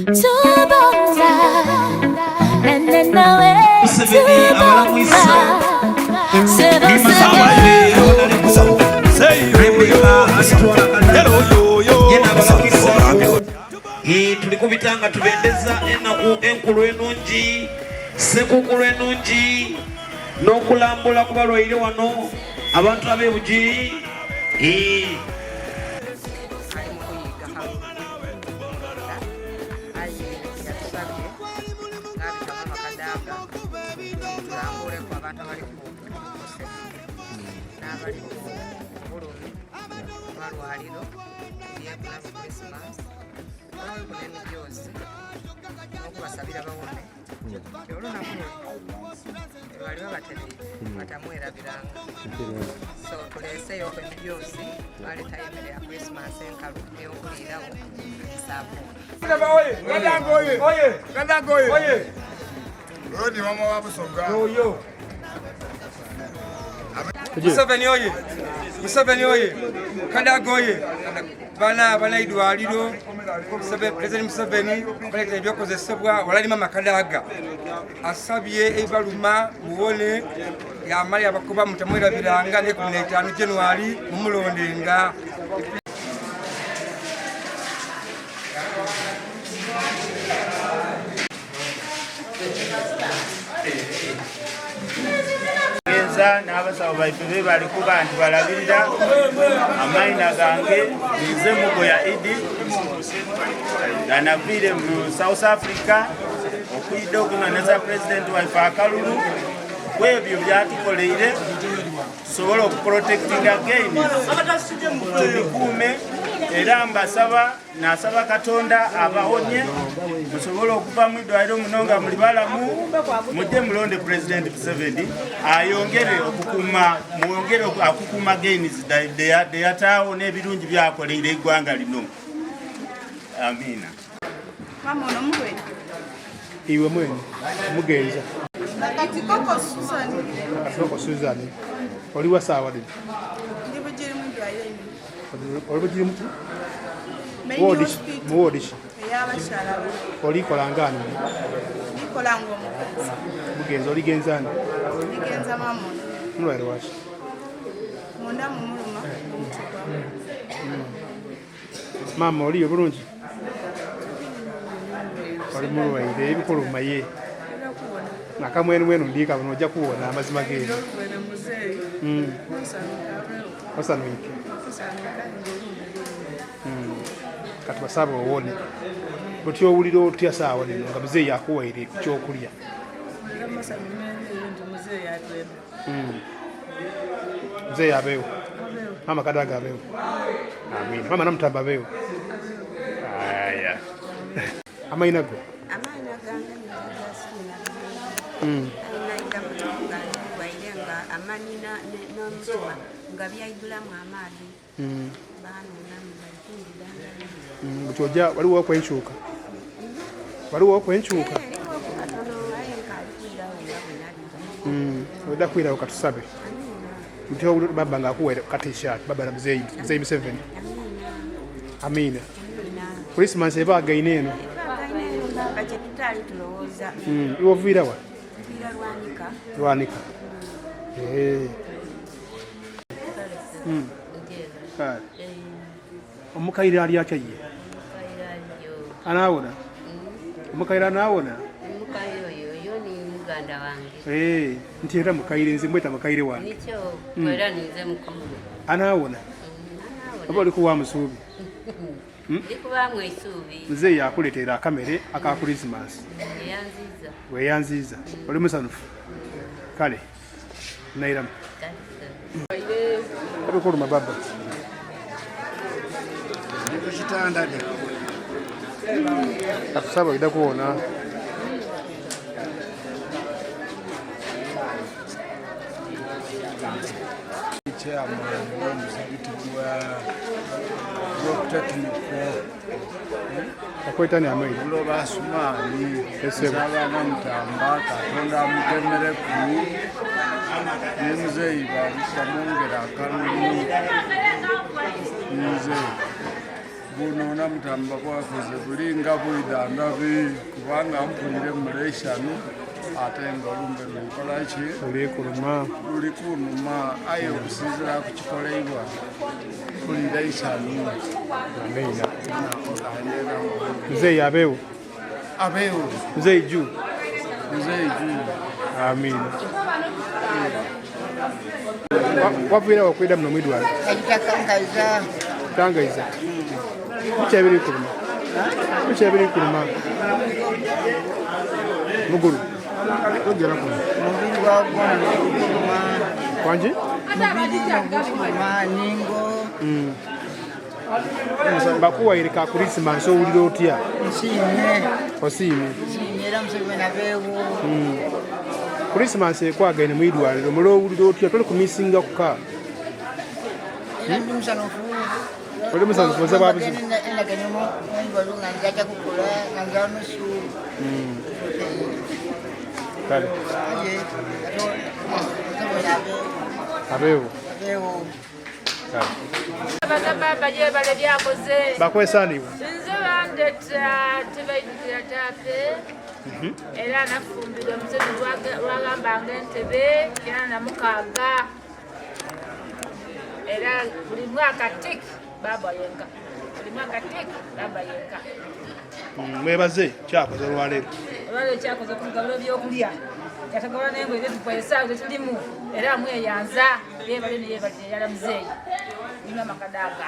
Tubonza nene nawe Museveni abalamwisa. Sebo sebo Tuli kubita nga tubendeza enaku enkulu enungi sekukulu enungi n'okulambula ku balwaire wano abantu ab'e Bugiri. Ali mu kuyiga Mulonda aye yatusabye ng'abita Maama Kadaga tulambuleku abantu abali ku bukosefu n'abali ku bulumi mu malwaliro tulyeku nabo Christmas baweku n'emijoozi n'okubasabira bawone. Olunaku olwo lwali babatereire batamwerabiranga. So tuleeseyo emijoozi twaletayo emmere ya Christmas enkalu ey'okuliirawo ensaafu. Museveni oye! Museveni oye! Kadaga oye! Bana bana idwaliro President Museveni baleeta ebyokozesebwa walali mama Kadaga asabye ebibaluma muwone yamala yabakuba mutamwerabiranga ne 15 January mumulondenga. Genza n'abasawo baife bebali kuba nti balabirira amaina gange nze Mugoya Idi nga naviire mu South Africa okwidha okunoneza pulezidenti waife akalulu kwebyo byatukoleire tusobole okuprotectinga gains tubikuume era mbasaba Nasaba Katonda abawonye musobole okuva mu idwaliro muno nga muli balamu, mujje mulonde Pulezidenti Museveni ayongere okukuma mwongere akukuma gains deyataawo n'ebirungi byakoleire eggwanga lino. Amiina. Mama ono mulwe. Iwe mwene mugenza. Kati koko Susan. Kati koko Susan. Oli wa saawa dhino? Ndi Bugiri mu ddwaliro eno. Oli Bugiri muki? Mu woodi ki? Ey'abakyala. Olikola nga ani? Ndikola ng'omugenzi. Mugenzi oligenza ani? Ndigenza maama ono. Mulwaire waki? Munda mumuluma omutwe gwa. Maama oliyo bulungi? Oli mulwaire ebikuluma ye nga kamwenumwenu ndikabona ojja kuwona amazima geeno. Mm. Osanwike. Mm. Kati basabe owone. Buti owulira otya saawa lino nga muzeeyi akuwaire ku kyokulya? Mm. Muzeeyi abeewo. Maama Kadaga abeewo. Amina. Maama Namutamba abeewo. Aya. Amaina go. Amaina gange nze Mm. Naida nga ndwaire nga amani n'omutima nga byaidulamu amaadhi Mm. banuunamu bali kundidandabira. Mm. Buti ojja waliwo okwenkyuka. Waliwo okwenkyuka. Eriwo katono aye nkaali kwirawo nga bwe nali. Mm. Ojja kwirawo katusabe. Nti owulira baba nga akuwa ka t-shirt baba na muzeeyi muzeeyi Museveni. Amina. Christmas ebaagaine eno. Ebaagaine eno baba kye tutaali tulowooza. Mm. Iwe oviira wa? Nviira Lwanika. Lwanika. Eh. Mm. Kale. Omukaire ali atya ye? Anaawona? Omukaire anaawona? Omukaire oyo oyo ni muganda wange. Eh, nti era mukaire nze mweta mukaire wange. Nikyo mm. era ninze mukulu. Anaawona? Mm, Oba oli kuwa musuubi? Hmm? Ndi kubaamu eisuubi. Muzeeyi yakuleetera akamere aka Christmas. Weyanziiza. Weyanziiza. Oli musanufu? Kale. Nairamu. Ebikuluma baba. Katusaba oida kuwona. Chairman w'omuzigiti gwa Technical Akweta ni amaino. Buloba Asumaani Esebo. nsaba Namutamba Katonda amutemereku ne muzeeyi bamwongere akalulu nze. Buno Namutamba bwakoze bulinga bwidhandhabi kubanga mpulira emmere eisanu ate nga olumbe luli ki? Luli kuluma. Luli kunuma aye okusinzira ku kikoleibwa mpulira eisanu. Amiina. Muzeeyi abeewo. Abeewo. Muzeeyi juu. Muzeeyi juu. Amiina. Waviirawo okwida muno mwidwaliro? Kangaiza. Kangaiza. Biki ebiri kuluma? Biki ebiri kuluma? Mugulu. Togera kuno. Mubiri gwagwo guluma. Wangi? Mubiri guluma ningo. Bakuwaire ka Christmas owulira otya? Nsiimye. Osiimye? Nsiimye era Museveni abeewo. Christmas ekwagaine mu idwaliro mule owulira otya? Toli kumisinga kuka? Era ndi musanufu. Oli musanufu oza babuzibu? Endagano mwidwaliro nga njaja kukola nga nza nusu. Kale. Aye ate Museveni abeewo. Abeewo. Abeewo. Baza baba yebale byakoze. Bakwesanibwa. Nze bandeta tebaidukira tape. Era nafumbirwa Museveni lwagambanga entebe 96. Era buli mwaka tik baba yenka. Buli mwaka tik baba yenka. Mwebaze kyakoze olwaleero. Olwaleero kyakoze okutugabula ebyokulya. Yatugabula n'engoye zetukozesa zetulimu era mweyanza yebale ne yebalire yala muzeeyi. Nina makadaga.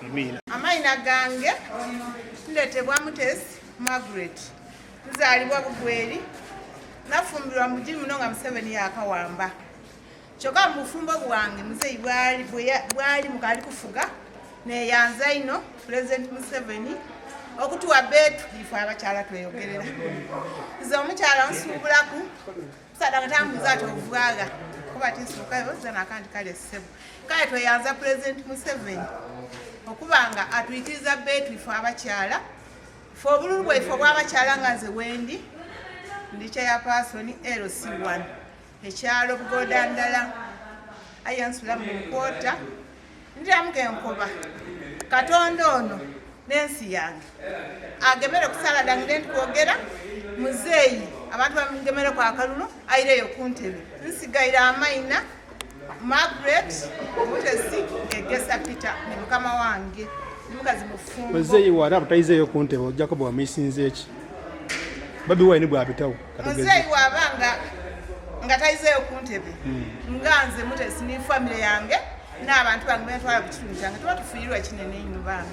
Amiina. Amaina gange ndetebwa Mutesi Margaret. Nzaalibwa Bugweri. Nafumbirwa mu mujini muno nga Museveni yakawamba. Kyokka mu bufumbo bwange muzeeyi bwali bwali mukaali kufuga neyanza ino Pulezidenti Museveni okutuwa beetu ife abakyala tweyogerera. Nze omukyala nsuubulaku musaadha nga tambuuza ati ovaaga kuba tinsuukayo zana akandi kale ssebo. Kale tweyanza Pulezidenti Museveni okuba nga atwikiriza beetu ife abakyala. Ffe obululu bwaife obw'abakyala nga nze wendi ndi chairperson LC1 ekyalo Bugoda ndala aye nsula mu kwota ndiramu genkoba Katonda ono n'ensi yange agemere kusala dange nentwogera muzeeyi abantu bamugemere ku akalulu aireyo ku ntebe nsigaire amaina Margaret Mutesi Egesa Peter ni mukama wange ni mukazi mufumbo. Muzeeyi wara abutaizeeyo ku ntebe ojja kuba wamisinze ki? Bobi Wine bw'abitawo. Muzeeyi waba nga taizeeyo ku ntebe nga nze Mutesi ni famire yange n'abantu bange bentwala ku kitundu kyange tuba tufiirirwa kinene nnyo bange.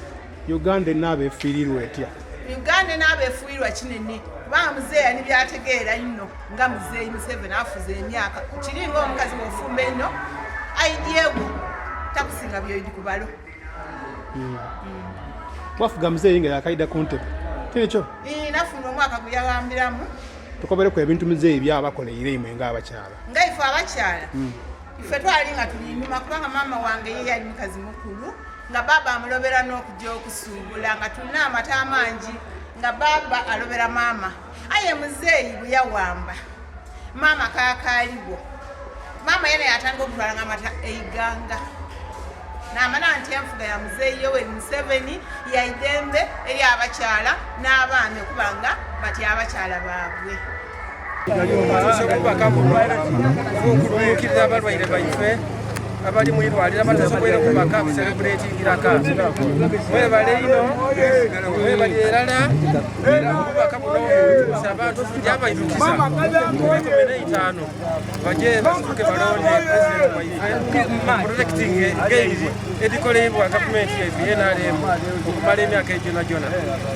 Uganda enaaba efiirirwa etya? Uganda enaaba efuuyirwa kinene kubanga muzeeyi ani byategeera nnyo nga muzeeyi Museveni afuze emyaka kiri nga omukazi wofumba ennyo aidyewo takusinga byoidi ku balo. Wafuga muzeeyi nga yakaida ku ntebe kyekyo? Nafuna omwaka gwe yawambiramu. Tukobereku ebintu muzeeyi byabakoleire imwe nga abakyala. Nga ife abakyala ife twali nga tuli nyuma kubanga maama wange ye yali mukazi mukulu nga baaba amulobera n'okujja okusuubula nga tulina amata amangi nga baaba alobera maama aye muzeeyi bwe yawamba maama kaakaaliwo maama yena yatandika okutwalanga amata eiganga namana nti enfuga ya muzeeyi Yoweri Museveni ya idembe eri abakyala n'abaami okuba nga batya abakyala baabwe. Tuuse obubaka buno obw'okulumuukirira abalwaire baife abali mu irwaliro abatasoboire kubaka kuserebuletingiraka. Mwebale ino, mwebale erala era obubaka buno tuuse abantu tujabairukiza 15 baje basituke balonde pulezidenti waife protecting gains edikoleibwa gavumenti yaife NRM okumala emyaka egyonajona.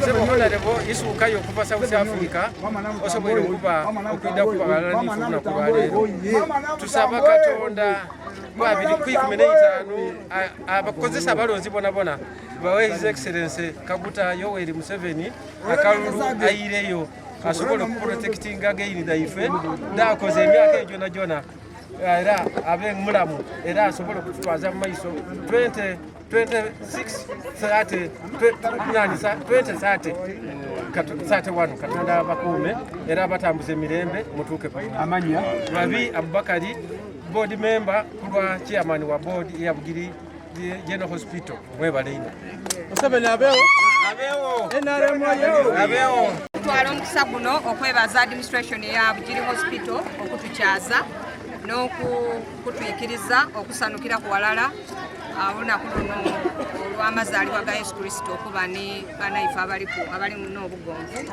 Sebo Honorable isuukayo okuva South Africa osoboire okuba okwida kuba ghalala nife olunaku lwaleero. Tusaba Katonda ku 15 abakozesa abalonzi bonabona bawe His Excellency Kaguta Yoweri Museveni akalulu aireyo asobole okuprotectinga gaini dhaife dhakoze emyaka egyo gyona era abe mulamu era asobole okututwaza mu maiso 20 26 30 20 31 Katonda abakuume era abatambuze emirembe mutuuke amanya Rabi Abubakari board member kulwa chairman wa board ya Bugiri General Hospital. Mwebale inho. Museveni abeewo. Abeewo. NRM oye. Abeewo. Twala omukisa guno okwebaza administration eya Bugiri Hospital okutukyaza n'okutwikiriza okusanukira ku walala olunaku luno olw'amazaalibwa ga Yesu Kristo okuba ne banaife abaliku abali n'obugonvu.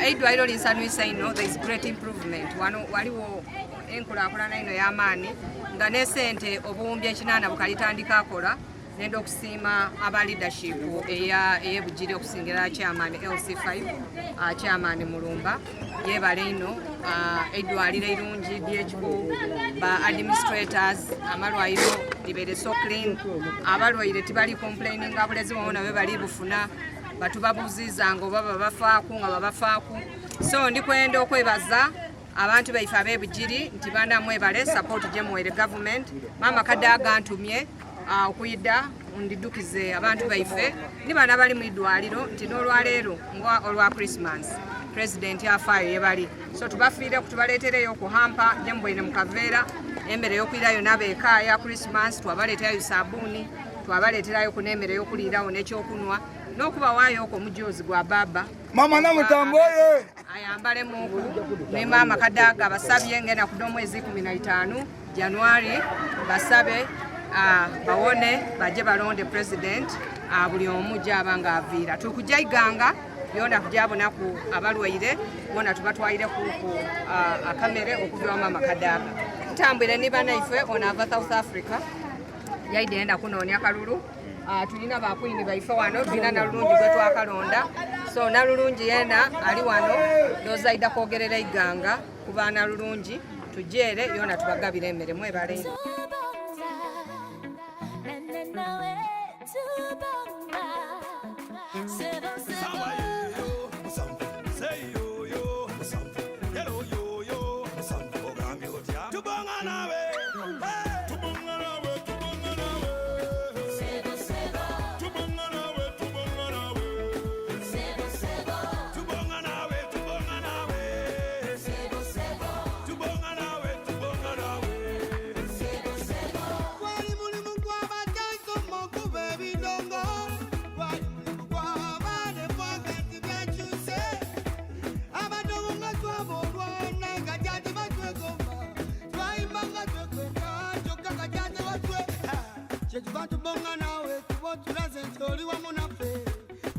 Eidwaliro linsanwisa ino, there is great improvement. Wano waliwo enkulaakulana ino y'amaani nga n'esente obuwumbi ekinaana bukalitandika akola. Nenda okusiima aba leadership eye Bugiri okusingira chairman LC5, chairman Mulumba yebale ino, eidwaliro eirungi DHO, ba administrators, amalwaliro libere so clean, abalwaire tibali complaining abulezi bona be bali bufuna batubabuuzizanga oba babafaaku nga babafaaku. So ndi kwenda okwebaza abantu baife ab'e Bugiri nti bana mwebale support gye muwaire government. Maama Kadaga ntumye okuyida ndidukize abantu baife ni bana bali mu idwaliro nti n'olwaleero nga olwa Christmas president afaayo yebali, so tubafiire kutubaleetereyo okuhampa gye mubwaine mu kaveera emmere y'okwirayo n'abeeka ya Christmas, twabaleeterayo sabuuni, twabaleeterayo ku n'emmere y'okuliirawo n'ekyokunwa n'okubawaayo okwo omujoozi gwa baba Mama Namutambo oye ayambale muku ne maama Kadaga basabye ngenda kuda omwezi 15 January basabe bawone baje balonde president, buli omu gyaba nga aviira tukujja iganga yona kujabonaku abalwaire bona tubatwaire kuku akamere okuva wa maama Kadaga. Ntambwire ni banaife ono ava South Africa yaide enda kunoonya kalulu. Tulina ba queen baife wano, tulina Nalulungi gwe twakalonda, so Nalulungi yena ali wano nozaida kwogerera iganga ku ba Nalulungi tujeere yona tubagabira emmere mwebale. Kyetuva tubonga naawe kuba otulaze nti oli wamu naffe,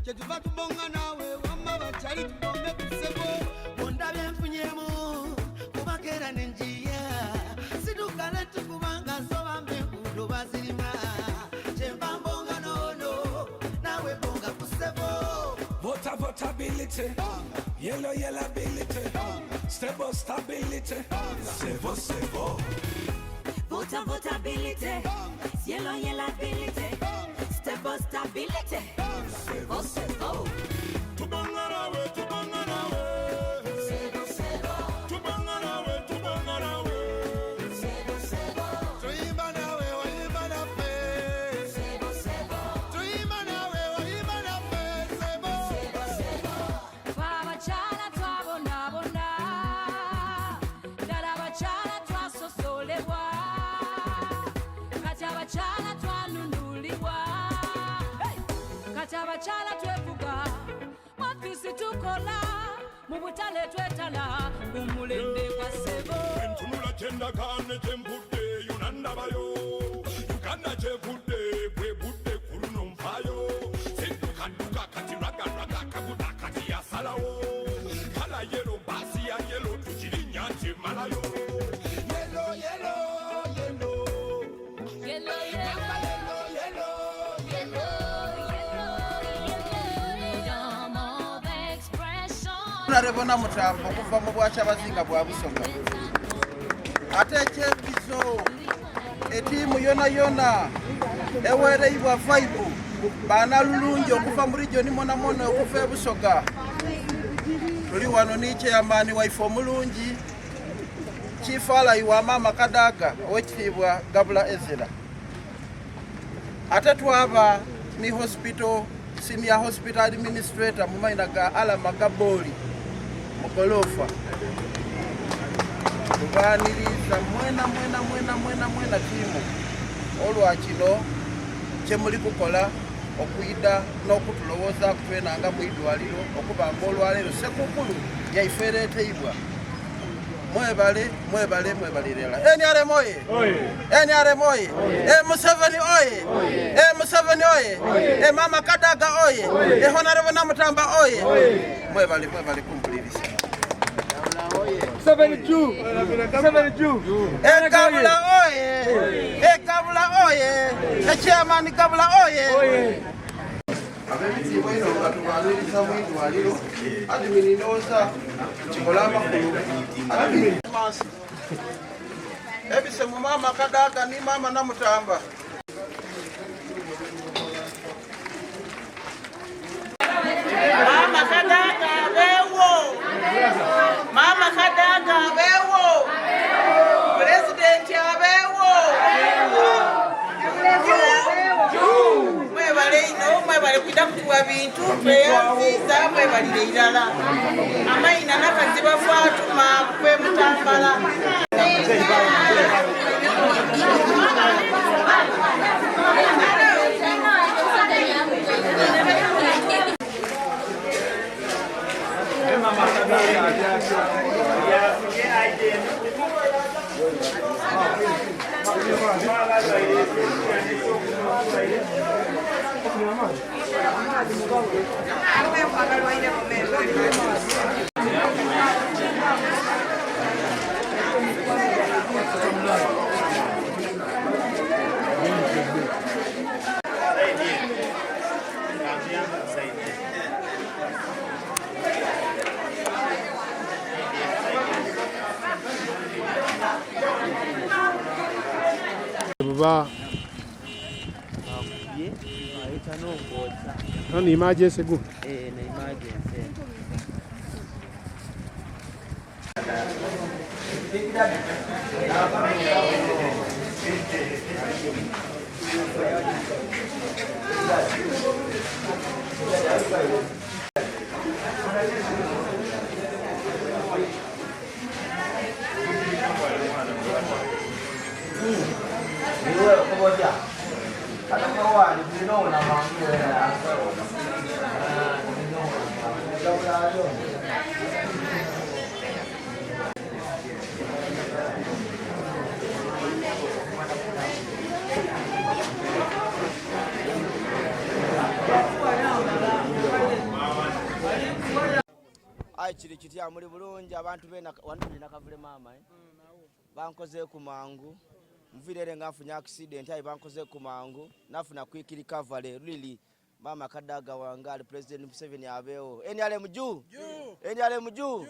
kyetuva tubonga naawe wamma bakyali tubonge kusebo bondabye nfunyemu kubakeera nenjiya sidukale tukubanga nsoba mbenguudo bazirima kyemba mbonga noono naawe bonga kusebo. Vota votability, yellow yellow ability, stable stability, sevo sevo. Vota votability, yellow yellow ability, stable stability, sevo sevo. Tubonga nawe, tubonga nawe, sevo sevo. Tubonga nawe, tubonga nawe, sevo sevo. Tuyimba nawe, oyimba naffe, sevo sevo. Tuyimba nawe, oyimba naffe, sevo sevo. Abakyala twabonaabona, ddala abakyala twasosolebwa, kati abakyala twanunulibwa. Hey! Kati abakyala twefuga, mu ofiisi tukola, mu butale twetala, ku mulembe gwa ssebo. Entunula kyendagaane kyempudde yonandabayo Uganda kyevudde bwe budde ku luno nfaayo siddukadduka kati ragaraga kaguta kati yasalawo kala yellow baasi ya yellow tukirinnya nti malayo yellow yellow yellow Yellow, yellow, yellow. Yellow, freedom of expression. Honorable Namutambo okuva mu bwakyabazinga bwa Busoga, ate ekyebizo etiimu yona yona ewereibwa vibe baana lulungi okuva mu region mona mona okuva e Busoga. Tuli wano ni chairman waife omulungi Chief Alayi wa Maama Kadaga owekitiibwa Gabula Ezera, ate twaba ni hospital senior hospital administrator mu maina ga Alama Gaboli Mugolofa. Tubaniriza mwena mwena mwena mwena mwena tiimu olwa kino. Kyemuli kukola okwidha n'okutulowoozaku twena nga mu idwaliro okuba nga olwaleero Ssekukulu yaife ereteibwa. Mwebale, mwebale, mwebalire irala. NRM oye! NRM oye! E Museveni oye! E Museveni oye! E Mama Kadaga oye! E Honorable Namutamba oye! Mwebale, mwebale kumpulirisa. E Gabula oye! E Gabula oye! E Chairman Gabula oye! Ab'ebitiibwa eno nga tubaniriza mu idwaliro admin ndowooza kikola amakulu admin ebise mu maama Kadaga ni maama Namutamba. Maama Kadaga abeewo! Maama Kadaga abeewo! Pulezidenti abeewo! Mwebale inho, mwebale kwidha kutuwa bintu, tweyanziiza, mwebalire irala. Amaina Nakaziba Fatuma kwe Mutambala. Buba no ni emergency gu. Eh, ni emergency. Aye kiri kitya muli bulungi abantu be wano tuli Nakavule maama eh? Bankozeeku mangu nviire ere nga nfunye accident aye bankozeeku mangu nafuna quick recovery really maama Kadaga wangaali President Museveni abeewo NRM juu NRM juu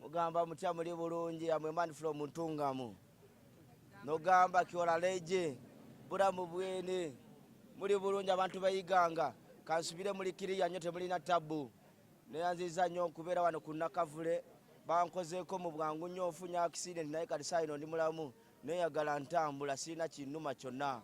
mugamba mutya muli bulungi am a man from Ntungamu nogamba kiolaleje bulamu bwene muli bulungi abantu bayiganga kansubire muli kiriya nnyo temulina tabu Neyanziza nnyo okubeera wano ku Nakavule. Bankozeeko mu bwangu nnyo nfunye accident naye kati saawa eno ndi mulamu neyagala ntambula sirina kinnuma kyonna.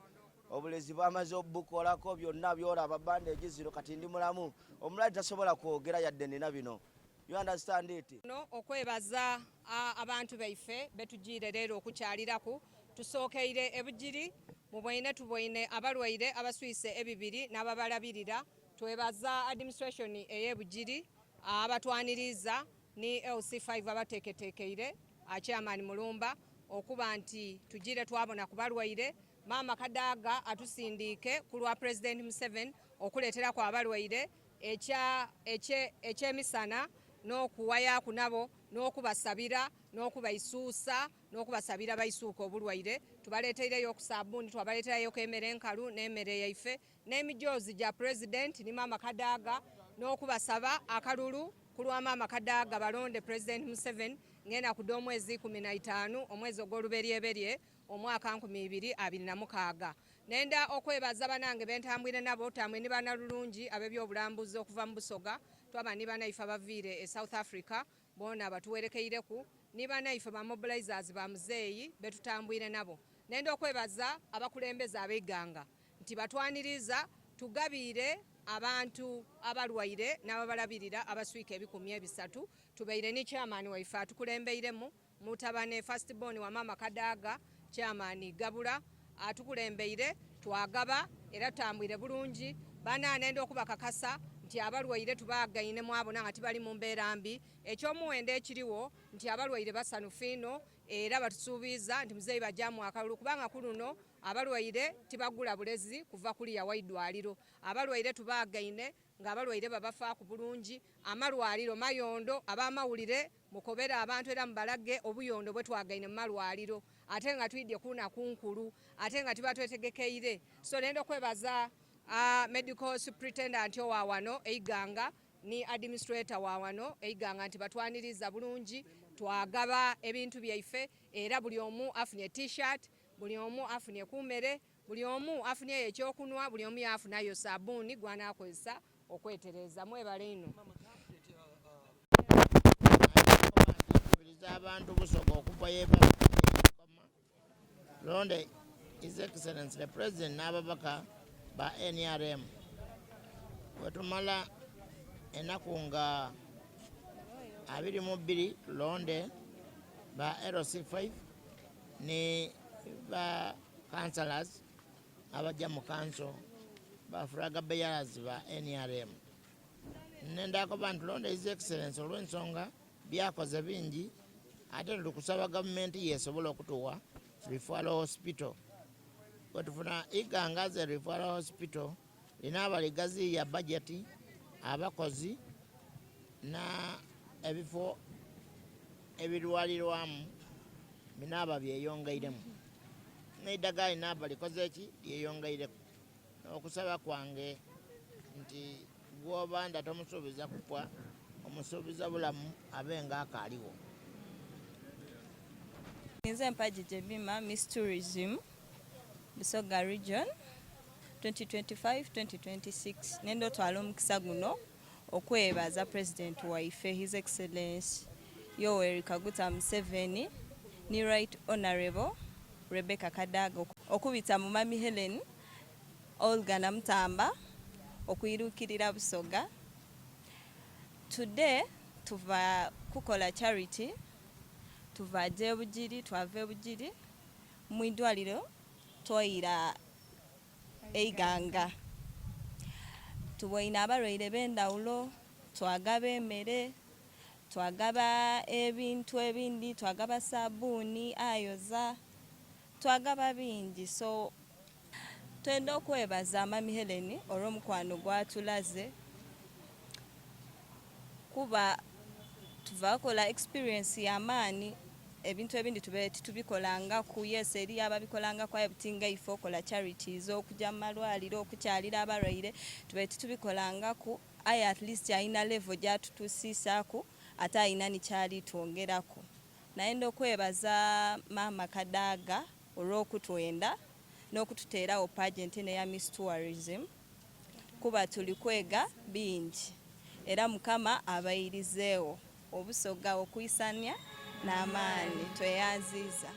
Obulezi bamaze obukolako byonna byolaba bandage zino kati ndi mulamu. Omulwadde tasobola kwogera yadde nina bino. You understand it? No okwebaza abantu baife betujiire leero okukyaliraku. Tusookeire e Bugiri mubweine tubweine abalwaire abaswise ebibiri n'ababalabirira. Twebaza administration eye Bugiri abatwaniriiza ni LC5 abateketekeire chairman Mulumba okuba nti tujire twabona ku balwaire. Maama Kadaga atusindiike ku lwa President Museveni okuleeteraku abalwaire ekyemisana n'okuwayaaku nabo n'okubasabira n'okubaisuusa n'okubasabira baisuuke obulwaire. Tubaleeteireyo ku saabbuuni, twabaleeterayoku emere enkalu n'emere yaife n'emijoozi gya President ni Maama Kadaga n'okubasaba akalulu ku lwa Maama Kadaga balonde President Museveni ng'enaku dh'omwezi ikumi na itaanu omwezi ogw'oluberyeberye omwaka 2026. Nenda okwebaza banange bentambwire nabo tambwire ni banalulungi ab'ebyobulambuzi okuva mu Busoga, twaba ni banaife abaviire e South Africa boona batuwerekeireku ni banaife ba mobilizers ba muzeeyi betutambwire nabo. Nenda okwebaza abakulembeze ab'eighanga nti batwaniriiza tugabiire abantu abalwaire n'ababalabirira abaswika ebikumi ebisatu. Tubaire ni chairman waife atukulembeiremu, mutabane first born wa maama Kadaga, chairman Gabula atukulembeire. Twagaba era tutambwire bulungi. Banange nenda okubakakasa nti abalwaire tubagaine mwabona nga tibali mu mbeera mbi. Eky'omuwendo ekiriwo nti abalwaire basanufu inho era batusuubiiza nti muzeeyi bajamu akalulu kubanga ku luno abalwaire tibagula bulezi kuva kuliya waidwaliro. Abalwaire tubagaine nga abalwaire babafaaku bulungi, amalwaliro mayondo, abamawulire mukobere abantu era mubalage obuyondo bwetwagaine mu malwaliro ate nga twidye ku naku nkulu ate nga tuba twetegekeire. So nenda okwebaza medical superintendent owa wano e Iganga ni administrator wa wano e Iganga nti batwaniriza bulungi, twagaba ebintu byaife era buli omu afunye t-shirt, buli omu afunye ku mere, Buli omu afunyeyo ekyokunwa, buli omu yaafunayo sabuuni gw'anaakozesa okwetereeza. Mwebale inho. Nkubiriza abantu Busoga okuva yebava yekoma londe His Excellency the President n'ababaka ba nrm bwetumala enaku nga 22 tulonde ba LC5 ni ba Councillors abagya mu kanso ba flag bearers ba nrm. Nenda koba nti tulonde His Excellency olw'ensonga byakoze bingi ate tuli kusaba gavumenti yesobola okutuwa referral hospital. Bwetufuna Iganga as a referral hospital linaaba ligaziiya budget, abakozi na ebifo ebirwalirwamu binaaba byeyongeiremu n'eidagala linaaba likoze ki? Lyeyongeireku. N'okusaba kwange nti gw'obanda tomusuubiza kufa, omusuubiza bulamu abe nga akaaligho. Ninze Mpagi Jemima, Miss Tourism Busoga Region 2025-2026. Nenda otwala omukisa guno okwebaza President waife His Excellency Yoweri Kaguta Museveni ni Right Honourable Rebecca Kadaga okubita mu Mummy Hellen Olga Namutamba okwirukirira Busoga. Today tuva kukola charity, tuva gye Bugiri, twava e Bugiri mwidwaliro twaira Eighanga. Tuboine abalwaire b'endhawulo, twagaba emere, twagaba ebintu ebindi, twagaba sabuuni ayoza, twagaba bingi. So twenda okwebaza Mummy Hellen olw'omukwano gwatulaze kuba tuva kola experience ya maani ebintu ebindi tubaire titubikolangaku. Yes eriyo ababikolangaku aye buti nga ife okola charities, okuja mu malwaliro, okukyalira abalwaire tubaire titubikolangaku aye at least alina level gyatutusiisaku ate alina ni kyali twongeraku. Nayenda okwebaza maama Kadaga olw'okutwenda n'okututeerawo pageant eno eya Miss Tourism kuba tuli kwega bingi era Mukama abairizeegho. Obusoga okwisania n'amaani. Tweyanziiza.